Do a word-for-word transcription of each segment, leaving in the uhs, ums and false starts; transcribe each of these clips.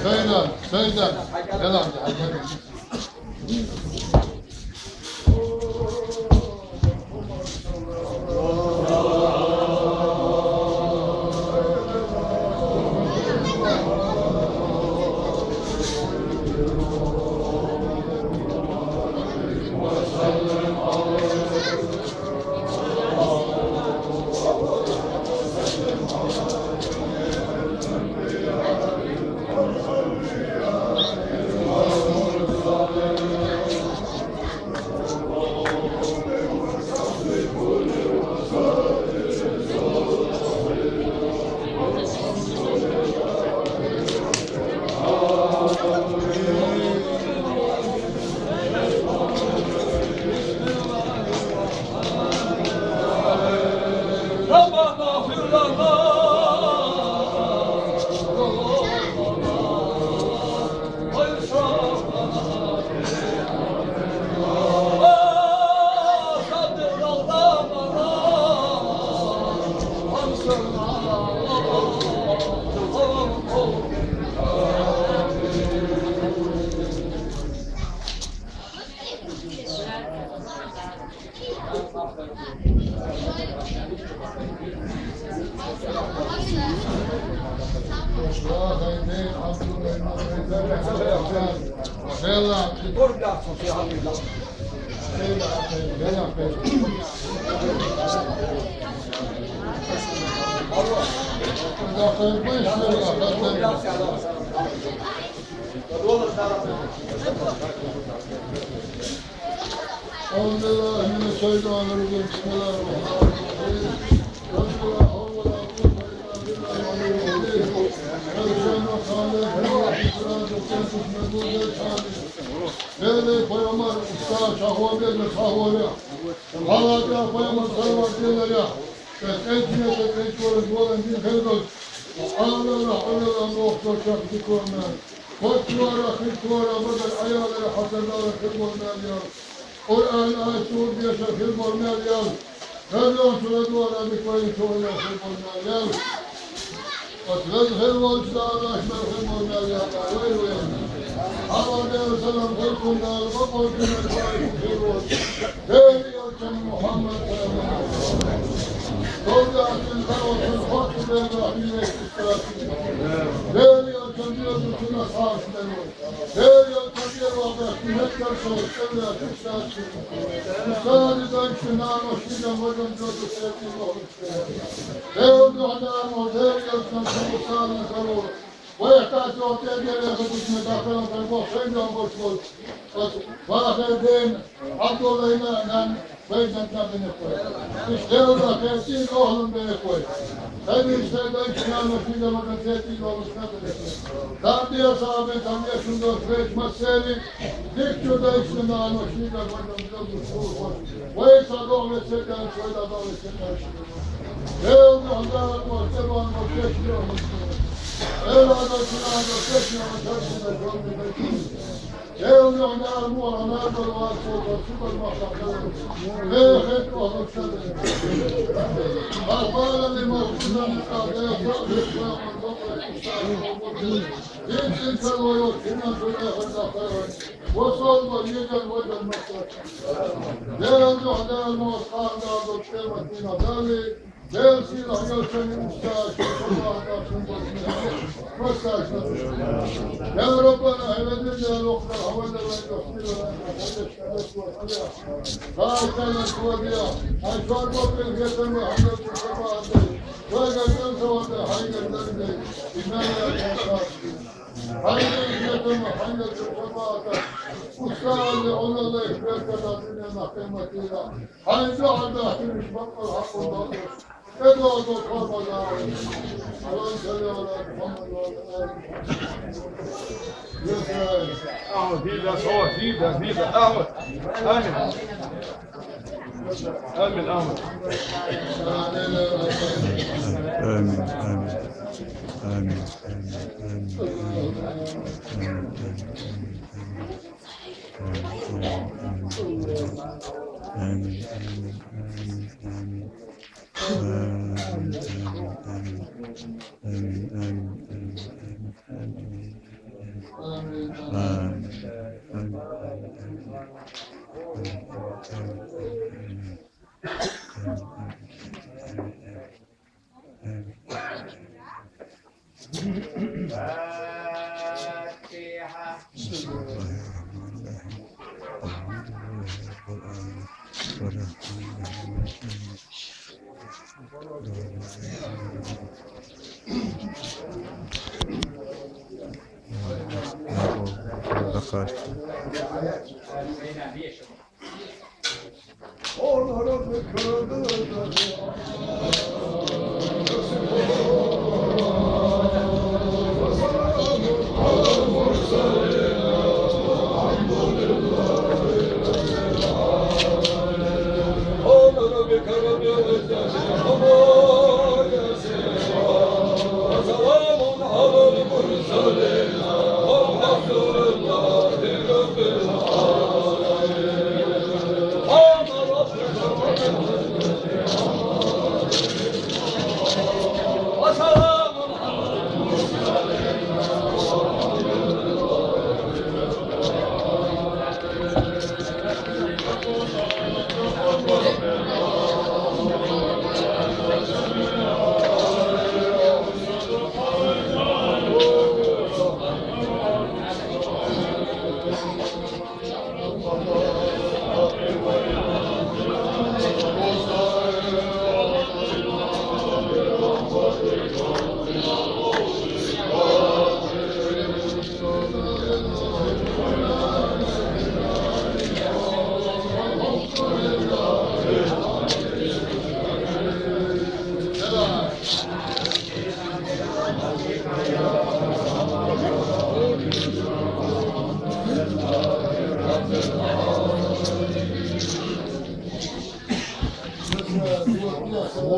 Söyle, söyle. Yalan. أعوذ بالله من الشيطان الرجيم. بسم الله الرحمن الرحيم. لا حول ولا قوة إلا بالله العلي العظيم. Böyle Peygamber usta şahı verdi, şahı ya. Allah'a Peygamber sallallahu aleyhi ve sellem ya. Sen en kime sen en kime sen en kime sen Ağlama, ağlama, muhtaç bir görmez. Koç duvara, kırk duvara, bakın ayağları, hatırları kırk olmayan yar. O ayağın ayet doğru bir yaşa kırk olmayan yar. Her yol şuna duvara bir koyun çoğuna kırk olmayan yar. Atlas kırk olsun, Allah aşkına kırk olmayan yar. Vay vay. Ama ben sana kırk olmayan, bak o güne kırk olsun. Her yol Muhammed Peygamber. Yolda aklında olsun, korktu ben rahmine istersin. Değerli yolculuğu yolculuğuna sağlıklı olsun. Değerli yolculuğu yolda kıymetler soğuk, evlat istersin. Müsaade ben şu namusuyla hocam yolcu sevdiğim olmuş. Değerli adam ol, değerli yolculuğuna sağlıklı olsun. ويحتاج وقت أن يكون اسمه داخل في البحر فإنه مشغول. Fahreddin Abdullah'la Feyzat'la beni koy. İşte orada Feyzat'ın oğlum beni koy. Tabi işte ben Sinan'la Feyzat'la Feyzat'ın oğlum beni koy. Tam diye sahabe tam yaşında Feyzat seni. Dik şurada işte Sinan'la Feyzat'la koydum. Ve sadok ve sekan soyda da ve sekan. Ey Allah'ım, Mustafa, Mustafa, Mustafa. Ey Allah'ım, Mustafa, Mustafa, Mustafa. Ey Allah'ım, Mustafa, Mustafa, Mustafa. Ey Allah'ım, Mustafa. Akbara li Mustafa, Mustafa, Mustafa. Hepsi sarıyor, kimden söyle, Mustafa. Mustafa, Mustafa, Mustafa. Ey Allah'ım, Mustafa, Mustafa, Mustafa. Belki de hayal senin usta, şu Allah'ın başında. Nasıl açmadın? Ya Rabbana, evvelden ya Rabbana, havale ve yoksul ve Rabbana, kuvvetiya. Ay, şu an Rabbim getirme, hayırlı sabahı. Şu an getirme, sabahı, hayırlı sabahı. İmam ya, hayırlı sabahı, hayırlı sabahı. Usta, Allah, Allah, ekber, kadar, dünya, mahkemetiyle. Hayırlı Allah, yürüyüş, bak, bak, bak, bak. Ne de oldu, korkma da. Allah'ın salli ala Muhammed ve ala ali Muhammed. Ahmet, bir de sor, bir de, bir de. Ahmet. Amin. Amin, Ahmet. Amin, amin. Amin, amin. Amin, amin, amin. Amin, amin, amin, amin. Amin, amin, amin, amin. Amin, amin, amin, amin. الفاتحة. بسم الله الرحمن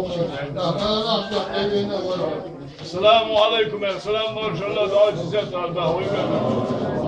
الرحيم. الحمد لله رب العالمين. الرحمن الرحيم. السلام عليكم، يا سلام، بارك الله، دعاء جزاك الله، الله يبارك.